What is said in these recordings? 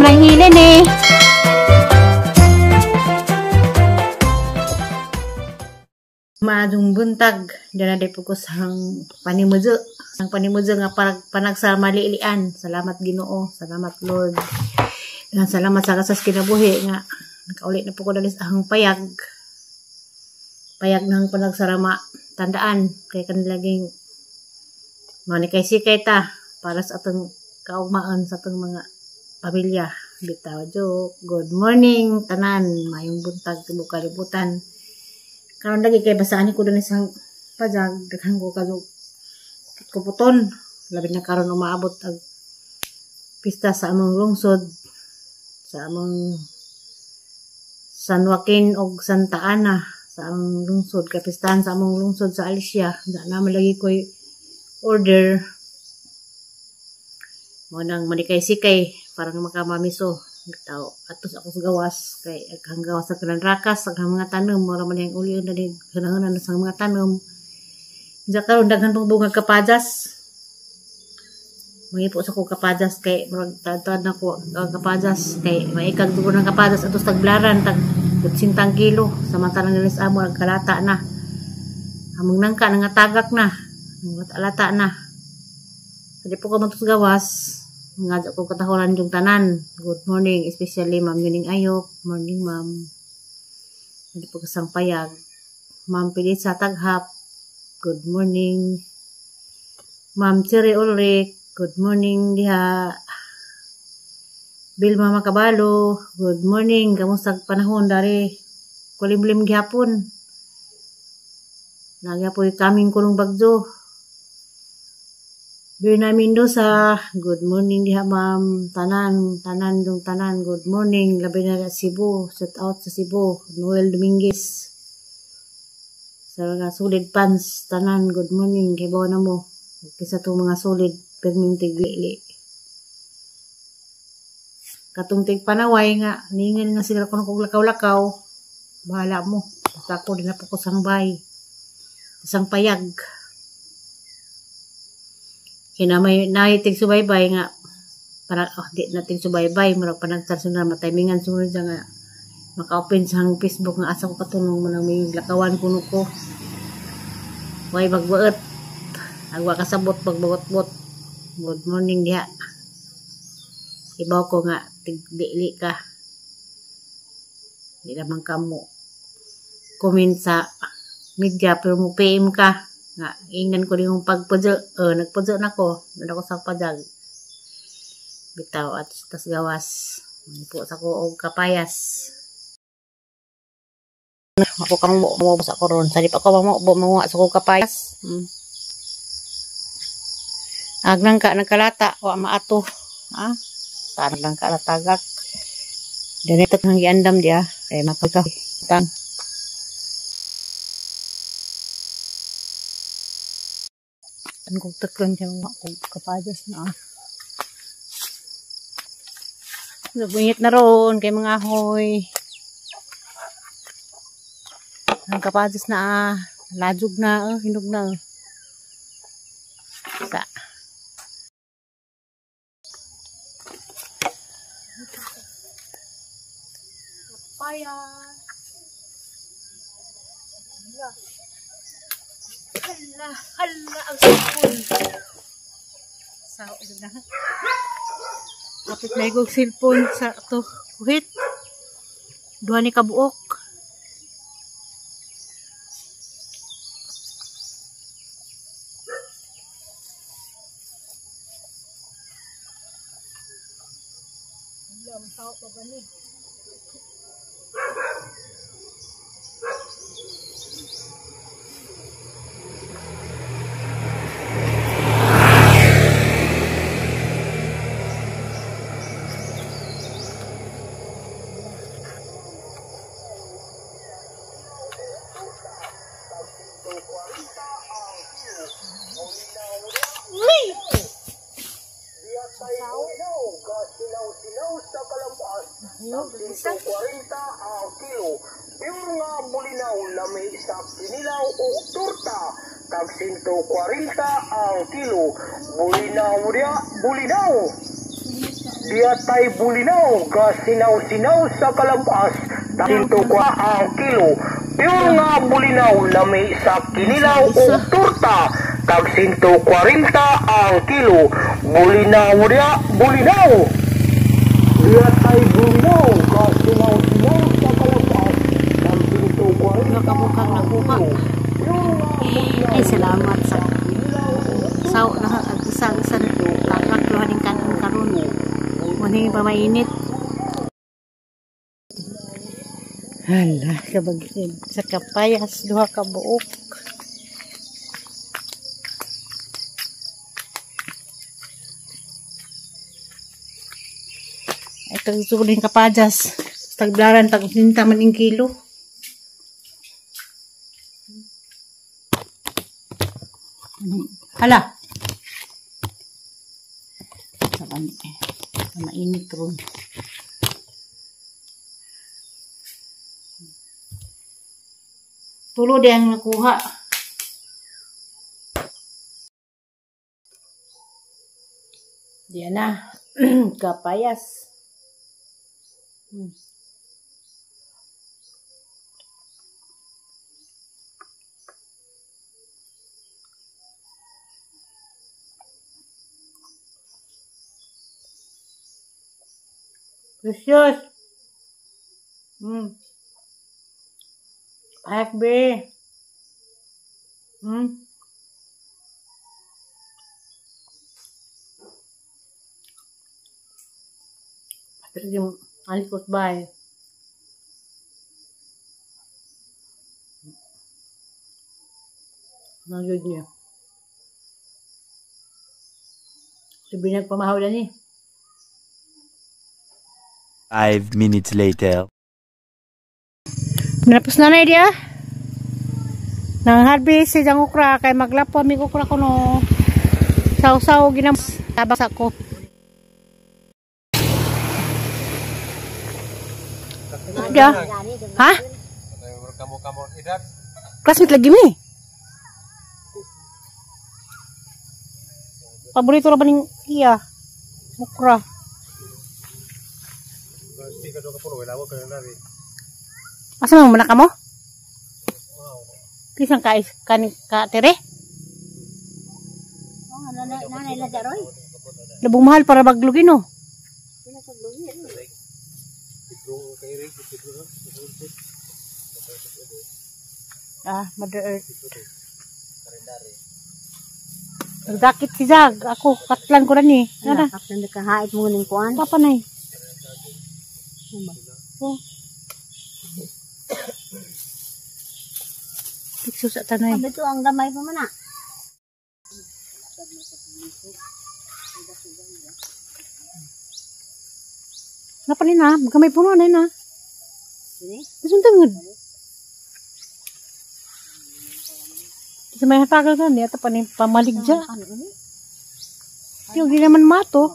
Ma'am Rahilin eh. Maadong buntag, dala day po ko sang panimudyo. Sang panimudyo nga panagsa malilian. Salamat Ginoo, salamat Lord. Salamat sa kasas kinabuhi nga nakauli na po ko dali sa ahang payag. Payag ng panagsarama tandaan kay kanilaging manikay-sikay ta para sa atong kaugmaan sa atong mga pamilya. Bitaw joke. Good morning tanan, maayong buntag tibuok kalibutan. Karon lagi kay basaan ko dinhi sa pajag, daghan ko kadto kuputon. Labi na karon umaabot ang pista sa among lungsod, sa among San Joaquin og Santa Ana, sa among lungsod, kapistahan sa among lungsod sa Alicia. Da naman lagi ko'y order. Mo nang manikay-sikay para nga makamamiso. Bitaw atos ako sa gawas kay ang gawas sa kanang rakas ang mga tanom mura man ang uli na din ganahan sa mga tanom. Diya karon daghan pong bunga kapajas. Mangipo sa ko kapajas kay murag taad na ko ang kapajas kay maikag dugo ng kapajas atos tagblaran tag 80 kilo samantalang dinis amo ang kalata na. Among nangka nangatagak na, nangatalata na. Di po ko matos gawas. Nga ko katahuran yung tanan. Good morning, especially Ma'am Yuning Ayok. Morning, Ma'am. Hindi po kasang payag. Ma'am Pilitsa Taghap. Good morning. Ma'am Cherry Ulrich. Good morning diha. Bilma Makabalo. Good morning. Kamusta panahon dari? Kulimlim gihapon. Nagyapoy kaming kulong bagyo. Berna Mendoza, good morning diha ma'am. Tanan, tanan dong tanan, good morning. Labi na Cebu, shout out sa Cebu. Noel Dominguez. Sa mga solid fans, tanan, good morning. Kay bawa na mo. Kaysa itong mga solid, perming tiglili. Katong tig panaway nga, ningin nga sila kung lakaw-lakaw. Bahala mo. Basta ako din na po ko sang bay. Sang payag. Kaya may naitig subaybay nga para oh, di natin subaybay murag panagtarsun na mataymingan sunod siya nga maka-open sa Facebook nga asa ko katunong mo nang may lakawan kuno ko. Way bagbaet. Agwa kasabot bagbagot-bot. Good morning diha. Ibaw ko nga tigdili ka. Di naman ka mo comment sa media pero mo PM ka. Nga ingnan ko yung pagpudyo, nagpudyo na ko, doon ako sa pajag. Bitaw at tas gawas. Po sa ko og kapayas. Ako kang mo sa koron. Sa di pa ko mo manguha sa ko kapayas. Agnang ka nagkalata wa maato. Ha? Tanang lang ka natagak. Ganito nang giandam dia kay mapagkatang. Ang kong taklan siya mga kong kapajas na. Nagungit na roon kay mga hoy. Ang kapajas na lajog na, hinog na. Sa. Papaya. Hala. Hala, hala ang cellphone. Sao na. Kapit na igog cellphone sa to. Kuhit. Duha ni kabuok. Hala, masaw pa ba ni? Sa kinilaw o torta tag 140 ang kilo. Bulinaw dia, bulinaw. Diatay bulinaw ga sinaw-sinaw sa kalabas, 104 ang kilo. Pure nga bulinaw lami sa kinilaw o torta, tag 140 ang kilo. Bulinaw dia, bulinaw. Diatay bulinaw ga sinaw-sinaw sa kalabas, tag 140 Nakabukang nakuha. Ay, salamat sa saw na isang isang kakakluhan ng kanon karon. Muna pa mainit. Hala, kabag sa kapayas, duha ka buok. Ito gusto ko din kapajas. Taglaran, tag-80 man yung kilo. Hala. Mainit ron. Tulo di ang nakuha. Diyan na. Kapayas. Precious. Payas, be. Yung alikot bay. Nagyod niya. Sabi nagpamahaw na ni. 5 minutes later. Napos na na dia. Nang harvest si jang okra kay maglapo mi okra kuno. Saw-saw ginam tabak sa ko. Ya. Ha? Classmate lagi mi. Paborito ra ba ning iya? Okra. Asa man muna ka mo? Kisang ka kani ka tere? Labong mahal para baglugin no. Ah, Mother Earth. Nagdakit si Zag. Ako, katlan ko na ni. Ano na? Katlan na kahait mo ning kuan. Papa na eh. Oh. Pikso sa tanay. Ito ang gamay pa man ah. Napanin na, gamay puno na na. Isang tangod. Sa may hatagal ka, niya pa ni pamaligja. Yung di naman mato.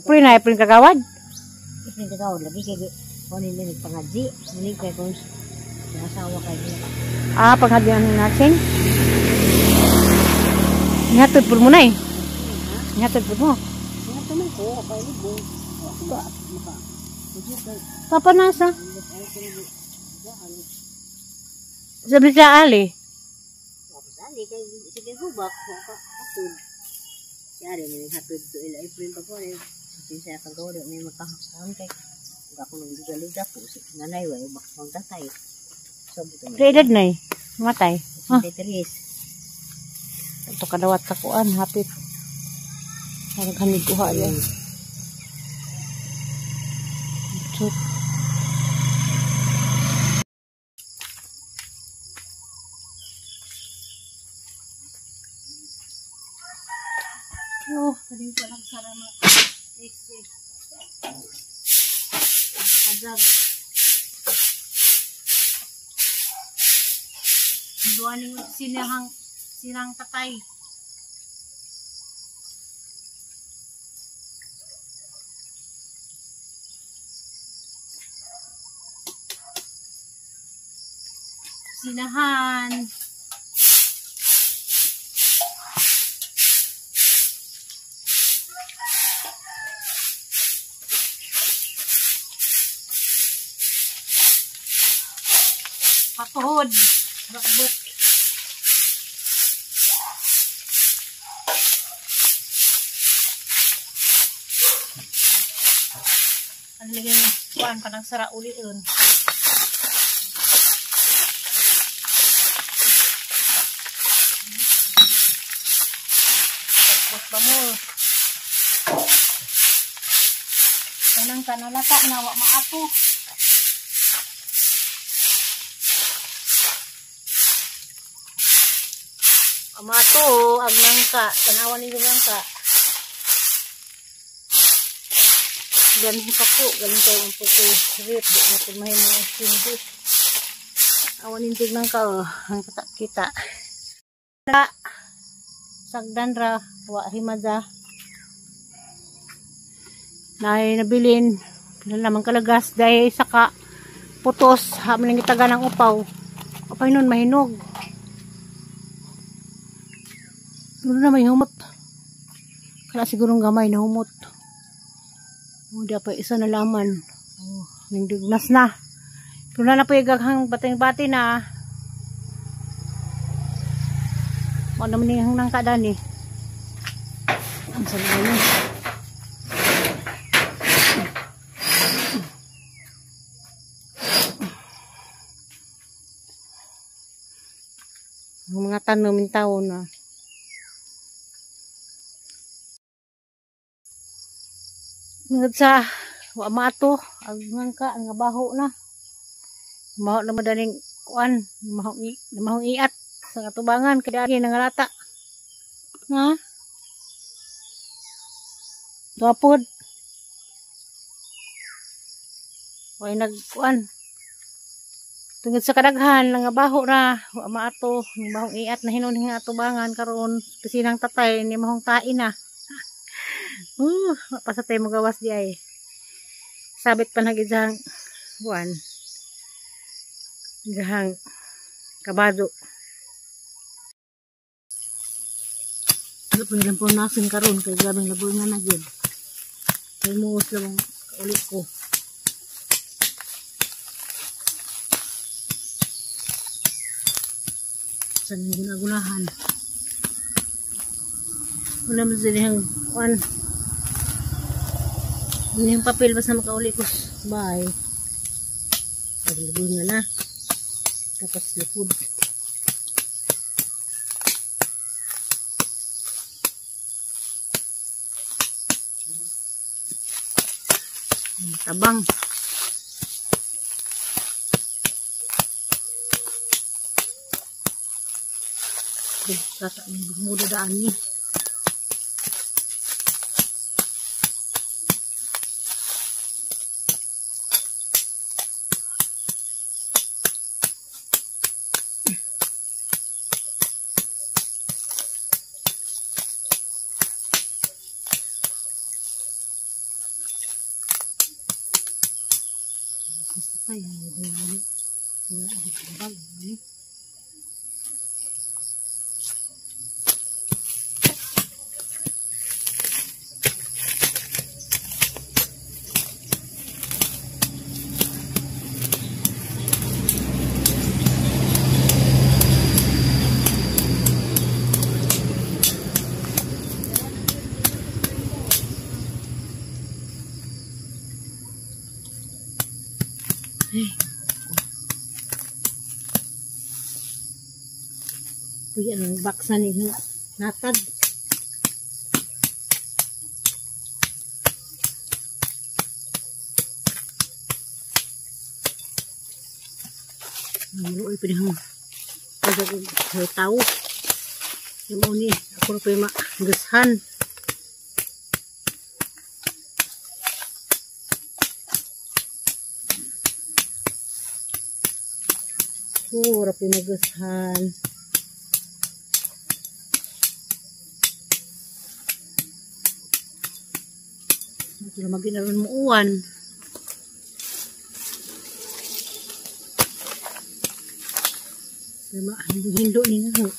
Pre na, iprin kagawad. Iprin kagawad lagi kay kunin ni pangadji, muni kay kung asawa kay niya. Ah, pangadji ang natin. Ngatod pud mo na eh. Ngatod pud mo. Ngatod man ko, kay libo. Papa nasa? Sabi sa Ali. Ali kay sige hubak hatod. Yari ni hatod do ila April pa po ni. Kinsa ka gawad may makahakon kay ako nang duga-luga po si nanay way bak pang tatay. Pre edad na eh. Matay. Ah. Ito kadawat sa kuan hapit. Naghanig kuha yan. Chut. Oh, tadi ko lang sarama. Kajag. Duaning sinahang sinang tatay. Sinahan. Patuhod. Rakbot. Ang laging kuan pa ng sara ulion. Rakbot ba mo? Kanang kanalata na wa maapo. Amato ang nangka, tanawan ninyo nangka. Galing pa ko, galing kayo ang puko. Rip, di na po mahimo ang sindi. Awan ninyo nangka, oh, ang kita. Sagdan ra, wa himada. Nay nabilin, pila lamang kalagas dahil saka putos, hamon ng itaga ng upaw. Upay nun mahinog. Ano na may humot. Kaya sigurong gamay na humot. O, di pa isa na laman. O, ningdignas na. Pero na po yung gaghang bating-bati na. O, naman yung nang kadani. Ang sabi na. Ang mga tanom yung taon na. Sa wa maato ang nangka ang baho na. Maho na madaling kuan, mahong iat sa katubangan kaya nangalata. Ha? Gapod. Way nagkuan. Tungod sa kadaghan nga baho ra, wa maato, mahong iat na hinon nga atubangan karon pisinang tatay ni mahong tain na. Pa sa tayo magawas di ay. Sabit pa nagijang buwan. Gahang kabado. Ano pa nilang punasin karon kay grabeng laboy nga na gyud. Kay muos lang ulit ko. Sa guna-gunahan. Wala man sila yung kuan. Yung papel basta makauli ko. Bye. Paglaboy nga na. Tapos likod. Tabang. Kata muda daan ni. Ay, Uy, anong box na ni natag. Maluoy pa niyang pag tao. Yung uni, ako na pa yung magashan. Pura pinagasan. Ito na maginaron mo uwan. Hindo-hindo ni nga.